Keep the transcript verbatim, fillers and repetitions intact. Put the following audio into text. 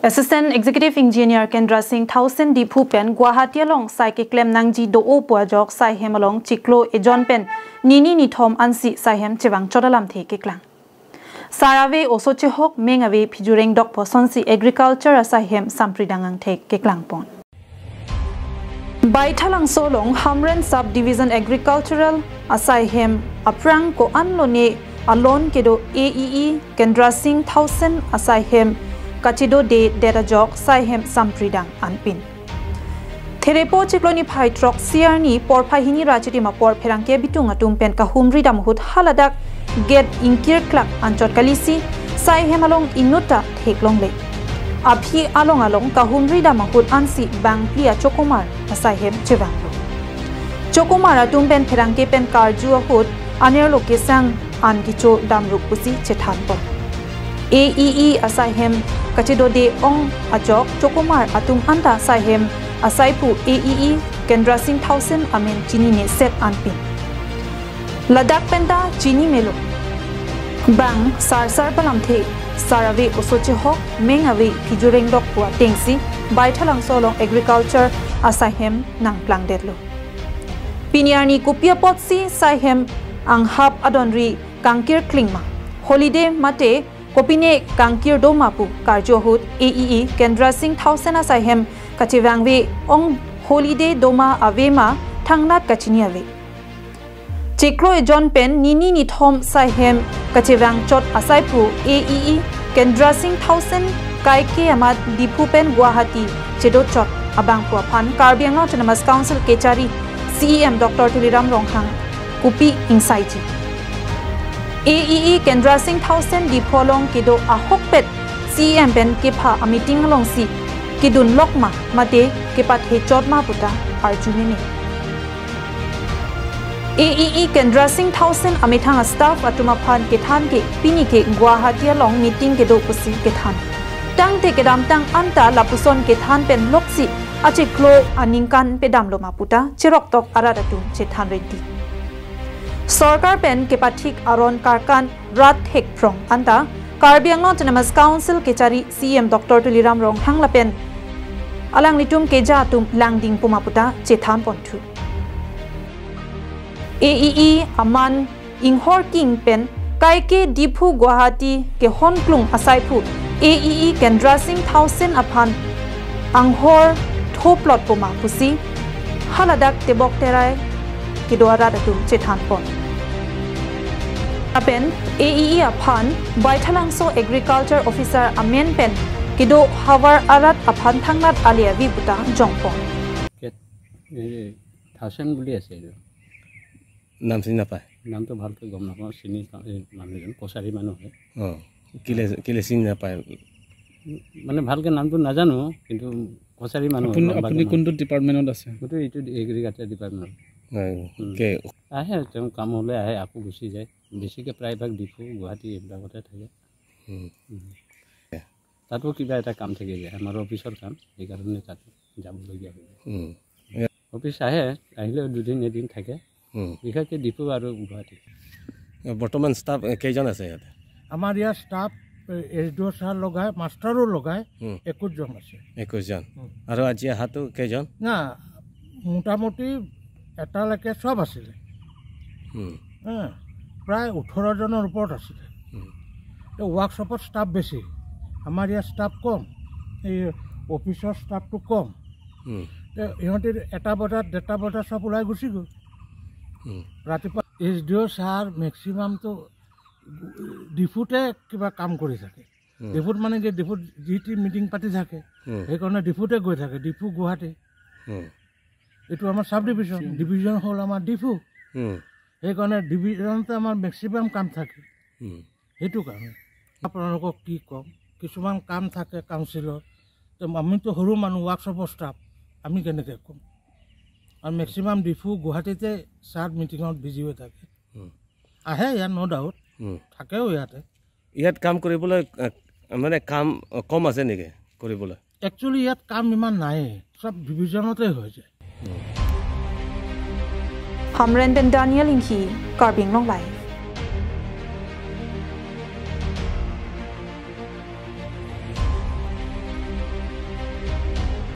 Assistant Executive Engineer Kendra Singh Thaosen Diphu pen Guwahati along sai keklem nangji do-o pu ajok sai hem along chiklo ejon pen nini nithom ansi sai hem chevangchot alamthe keklang. Sar ave oso chehok, meng ave phijureng dok pu asonsi agriculture asai hem Sampridang angthek keklangpon. Baithalangso along Hamren Sub Division Agricultural asai hem aphrang ko-an lone alon kedo A E E Kendra Singh Thaosen asai hem kachedodedet ajok sai hem Sampridang anpin. Therepo chiklo niphai throk, Siarni porphai hini ra chitim apor pherangke bitung atum pen kahumri dam ahut haladak gate ingkirklak anchot kalisi sai hem along inutta theklongle. Aphi along along kahumri dam ahut ansi bangphli achokomar asai hem chevanglo. Chokomar atum pen pherangke pen karju ahut anerlo kesang an kecho damrup pusi chethanpon. A E E asai hem kachedode ong ajok chokomar atum anta sai hem asaiphu A E E Kendra Singh Thaosen amen chinine set anpin. Ladak penta chini melo. Bang sarsar palamthe, sar ave oso chehok, meng ave phijureng dok pu atengsi Baithalangso along agriculture asai hem nangplangdetlo. Pini arni kopi apotsi sai hem anghap adonri kangkir klingma, holiday mate kopine kangkir doma pu karju ahut A E E Kendra Singh Thaosen asai hem kachevangve ong, holiday doma avema thangnat kachini ave. Chiklo ejon pen nini nithom sai hem kachevangchot asaiphu A E E Kendra Singh Thaosen kaike amat Diphu pen Guwahati chedochot abangphu aphan Karbi Anglong Autonomous Council kechari C E M Doctor Tuliram Ronghang kopi ingsaiji. A E E Kendra Singh Thaosen Diphu along kedo ahokpet C E M pen kepha ameeting alongsi kedun lokma mate kepathechotma puta arjumene. A E E Kendra Singh Thaosen amethang astaff atum aphan kethan ke pini ke Guwahati along meeting kedo pusi kethan. Tangte kedamtang anta lapuson kethan pen loksi achiklo aningkan pedamloma puta cheroktok arat atum chethan renti. Sorkar pen kepathik aron karkan rat thekphrong anta Karbi Anglong Autonomous Council kechari C E M Doctor Tuliram Ronghang lapen alanglitum keja atum langding puma puta chethanponthu. A E E aman inghor king pen kaike Diphu Guwahati kehonklung asaiphu A E E Kendra Singh Thaosen aphan anghor thoplot puma pusi haladak tebok terai kedo arat atum chethanpon. Lapen A E E aphan Baithalangso Agriculture Officer amen pen kedo havar arat aphan thangnat ale avi puta jongpon. এই থাউচেণ্ড বুলি আছে এইটো। নাম চিনি নাপায়? নামটো ভালকৈ গম নাপাওঁ, চিনি পাওঁ, এই মানুহজন কছাৰী মানুহ হয়। অ, কেলে, কেলে চিনি নাপায়? মানে ভালকৈ নামটো নাজানো, কিন্তু কছাৰী মানুহ হয়, আপুনি, গম পাব আপুনি মানুহ। কোনটো ডিপাৰ্টমেণ্টত আছে? মইতো এইটো এগ্ৰিকালচাৰ ডিপাৰ্টমেণ্টত। হয়, উম। কে- আহে, তেওঁ কাম হ'লে আহে, আকৌ গুচি যায়। বেছিকৈ প্ৰায়ভাগ ডিফু, গুৱাহাটী এইবিলাকতে থাকে। উম। উম। তাতো কিবা এটা কাম থাকি যায়, আমাৰ অফিচৰ কাম, সেইকাৰণে তাত যাবলগীয়া হয়। উম। অফিচ আহে, আহিলেও দুদিন এদিন থাকে। উম। বিশেষকৈ ডিফু আৰু গুৱাহাটী। বৰ্তমান ষ্টাফ, এ, কেইজন আছে ইয়াতে? আমাৰ ইয়াৰ ষ্টাফ, এ, এছ ডি অ' ছাৰ লগাই, মাষ্টাৰো লগাই, উম। একৈশ জন আছে। একৈশ জন। উম। আৰু আজি অহাটো কেইজন? না, মোটামুটি এটালৈকে চব আছিলে। উম। হা, প্ৰায় ওঠৰ জনৰ ওপৰত আছিলে। উম। তো ৱৰ্কশ্বপত ষ্টাফ বেছি, আমাৰ ইয়াত ষ্টাফ কম, এই অফিচৰ ষ্টাফটো কম। উম। তো সিহঁতে এটা বজাত, ডেৰটা বজাত চব ওলাই গুচি গ'ল। উম। ৰাতিপুৱা এছ ডি অ' ছাৰ মেক্সিমামটো ডিফুতে কিবা কাম কৰি থাকে। উম। ডিফুত মানে কি, ডিফুত যি টি মিটিং পাতি থাকে, উম। সেইকাৰণে ডিফুতে গৈ থাকে, ডিফু গুৱাহাটী। উম। এইটো আমাৰ চাব ডিভিজন, ডিভিজন হ'ল আমাৰ ডিফু। উম। সেইকাৰণে ডিভিজনতে আমাৰ মেক্সিমাম কাম থাকে। উম। সেইটো কাৰণে আপোনালোকক কি ক'ম, কিছুমান কাম থাকে কাউন্সিলৰ, তো আমিতো সৰু মানুহ, ৱৰ্কশ্বপৰ ষ্টাফ, আমি কেনেকৈ ক'ম? আৰু মেক্সিমাম ডিফু গুৱাহাটীতে ছাৰ মিটিঙত বিজি হৈ থাকে। উম। আহে ইয়াত, ন' ডাউট, উম। থাকেও ইয়াতে। ইয়াত কাম কৰিবলৈ, আহ, মানে কাম, আহ, কম আছে নেকি কৰিবলৈ? একচুৱেলি ইয়াত কাম ইমান নায়েই, চব ডিভিজনতে হৈ যায়। Hamren pen Daniel Inghi, Karbi Anglong Live.